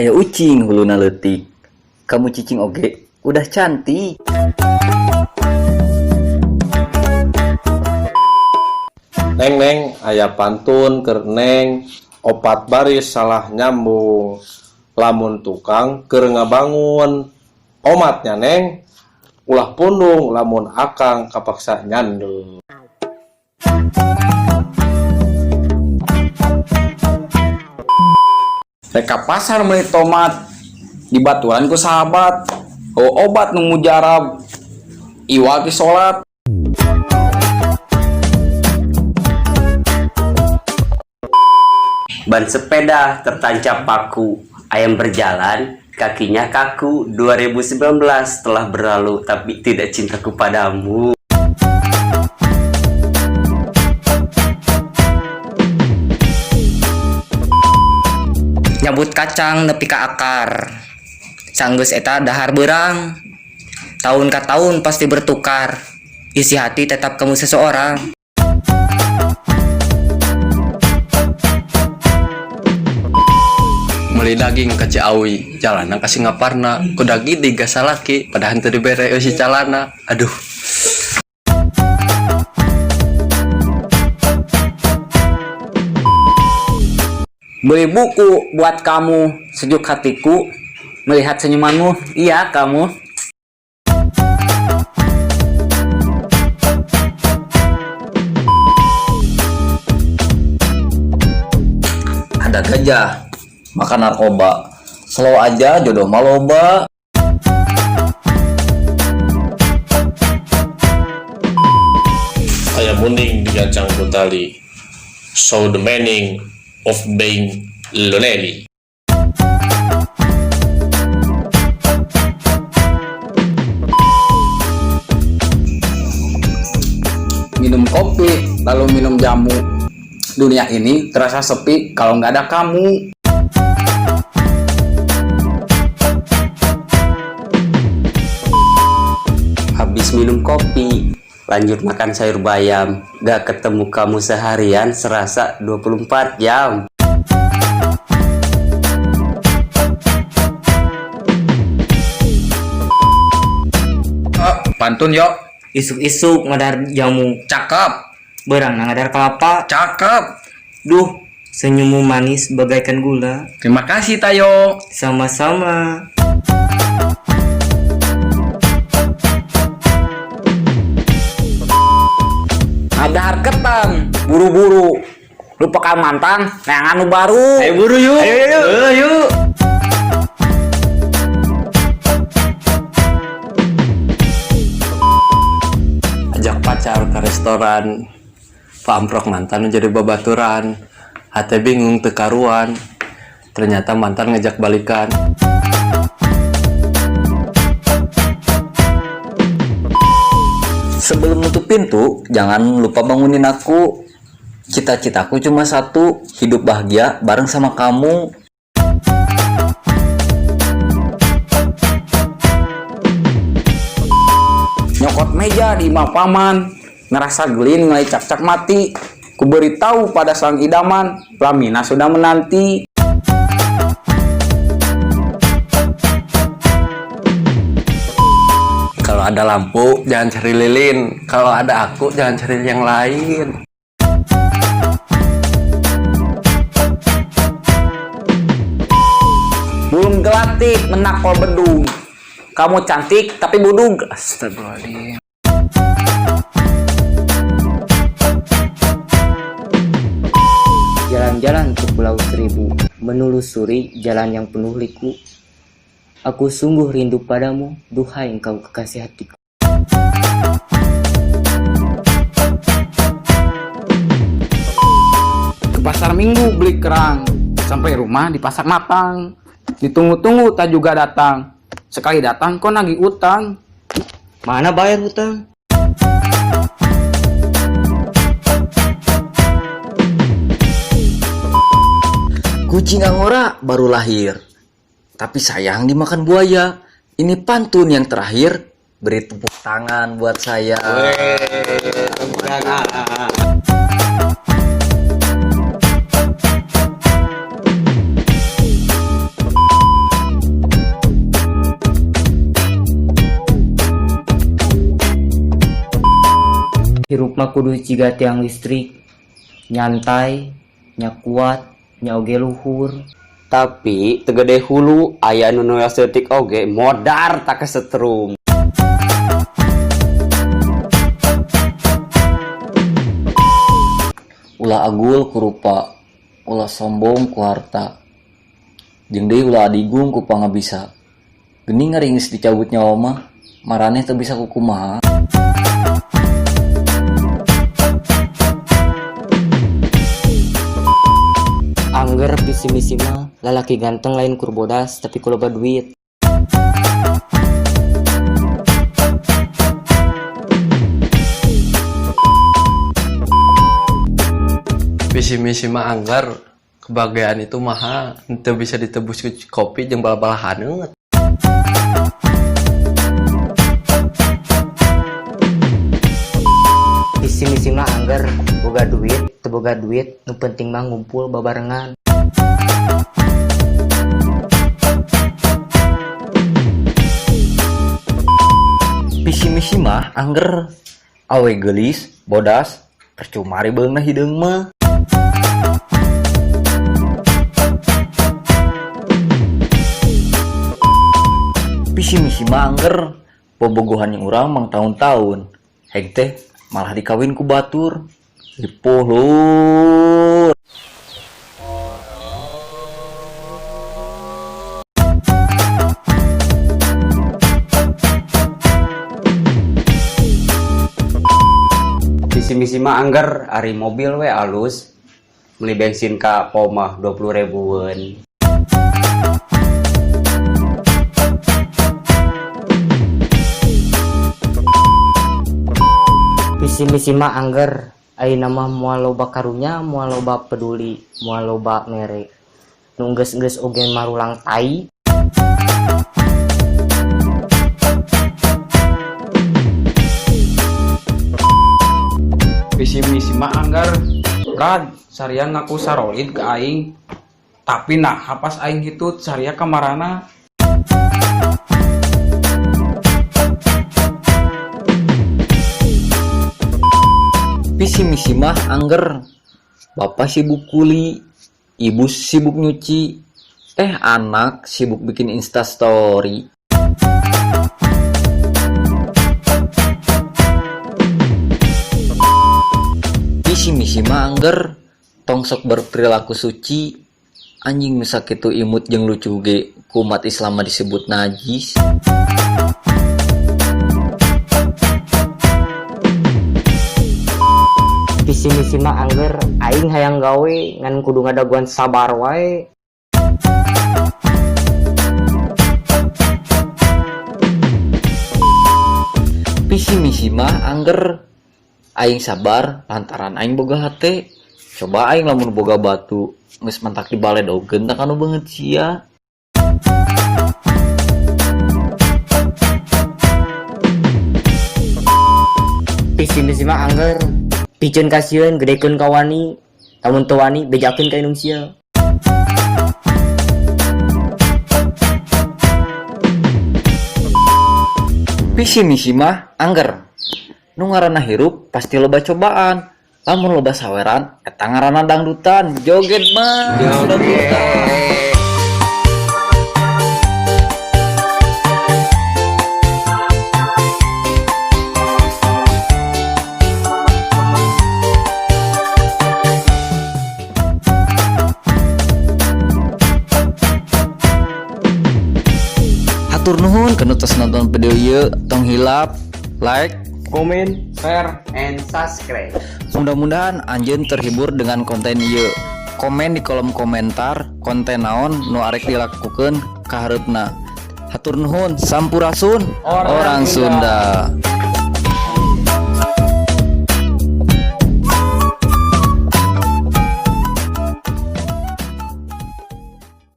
Aya ucing huluna leutik. Kamu cicing oge udah cantik. Neng neng aya pantun keur neng opat baris salah nyambung lamun tukang keur ngabangun omatnya neng ulah pundung lamun akang kapaksa nyandung. Rek ka pasar meuli tomat dibaturan ku sahabat oh obat nu mujarab iwal ti salat. Ban sepeda tertancap paku, ayam berjalan, kakinya kaku. 2019 telah berlalu, tapi tidak cintaku padamu. Nyabut kacang nepi ka akar, sanggeus eta dahar beurang. Tahun ka tahun pasti bertukar, isi hati tetap kamu seseorang. Meuli daging ka Ciawi, jalana ka Singaparna, ku daging digas salaki, padahal teu dibere eusi calana. Aduh. Beli buku buat kamu, sejuk hatiku melihat senyumanmu, iya kamu. Ada gajah makan narkoba. Slow aja jodoh maloba. Aya munding digancang ku tali. So the meaning of being lonely. Minum kopi lalu minum jamu, dunia ini terasa sepi kalau nggak ada kamu. Habis minum kopi, lanjut makan sayur bayam. Gak ketemu kamu seharian, serasa 24 jam. Oh, pantun yuk. Isuk-isuk ngadar jamu, Cakep. beurang ngadar kelapa. Cakep. Duh, senyummu manis bagaikan gula. Terima kasih, Tayo. Sama-sama. Ngadahar ketan buru-buru, lupakan mantan neangan nu baru. Ayo buru yuk. Ayo, ayo, Ayo yuk. Ajak pacar ke restoran, pamprok mantan jadi babaturan, hati bingung teu karuan, ternyata mantan ngejak balikan. Sebelum nutup pintu, jangan lupa bangunin aku. Cita-citaku cuma satu, hidup bahagia bareng sama kamu. Nyokot meja di imah paman, ngerasa gelin ngelai cak-cak mati. Ku beritahu pada sang idaman, Lamina sudah menanti. Kalau ada lampu, jangan cari lilin. Kalau ada aku, jangan cari yang lain. Belum gelatik menakol bedung, kamu cantik tapi budug. Astagfirullahaladzim. Jalan-jalan ke Pulau Seribu, menelusuri jalan yang penuh liku. Aku sungguh rindu padamu, duhai engkau kekasih hatiku. Ke pasar Minggu beli kerang, sampai rumah di pasar matang. Ditunggu-tunggu tak juga datang. Sekali datang kok nagih utang. Mana bayar hutang? Kucing Angora baru lahir, tapi sayang dimakan buaya. Ini pantun yang terakhir. Beri tepuk tangan buat saya. Tepuk tangan. Hirup mah kudu ciga tiang listrik, nyantai, nya kuat, nya oge luhur. Tapi teu gede hulu, aya nu noel saeutik oge modar tak kesetrum. Ulah agul ku rupa, ulah sombong ku harta, jeung deui ulah adigung ku pangabisa. Geuning ari geus dicabut nyawa mah, maraneh teu bisa kukumaha. Angger visi misi mah lalaki ganteng lain kur bodas tapi ku loba duit. Visi misi mah anggar, kebahagiaan itu mahal, teu bisa ditebus ku kopi jeung bala-bala haneut. Visi misi mah angger boga duit, teu boga duit, nu penting mah ngumpul babarengan. Visi misi mah angger, awe geulis, bodas, percuma ari beungna hideung mah. Visi misi mah angger, bobogohan jeung urang mangtaun-taun, heg teh malah dikawin ku batur. Ripuh lur. Visi misi mah angger, ari mobil we alus, beli bensin ka pom mah 20 ribuan. Visi misi mah angger, ayeuna mah moal loba karunya, moal loba peduli, moal loba mere. Nu geus-geus oge marulang tai. Visi misi mah anggar, Brad, Saria ngaku sarolid ke aing. Tapi nah pas aing hitut Saria kamarana. Visi misi mah angger, bapak sibuk kuli, ibu sibuk nyuci, anak sibuk bikin instastory. Visi misi mah angger, tong sok berperilaku suci, anjing nu sakitu imut jeung lucu ge ku umat Islam mah disebut najis. Visi misi mah angger, aing hayang gawe ngan kudu ngadaguan sabar wae. Visi misi mah angger, aing sabar lantaran aing boga hate. Coba aing lamun boga batu geus mantak dibaledogeun tah kanu beungeut sia. Visi misi mah angger, piceun kasieun gedekeun ka wani, lamun teu wani bejakeun ka indung sia. Visi misi mah angger, nu ngaranna hirup pasti loba cobaan, lamun loba saweran eta ngaranna dangdutan. Joget mah dangdutan. Hatur nuhun kanu tos nonton video ieu, tong hilap like, komen, share, and subscribe. Mudah-mudahan anjeun terhibur dengan konten ieu. Komen di kolom komentar konten naon nu arek dilakukeun ka hareupna. Hatur nuhun, sampurasun, orang Sunda.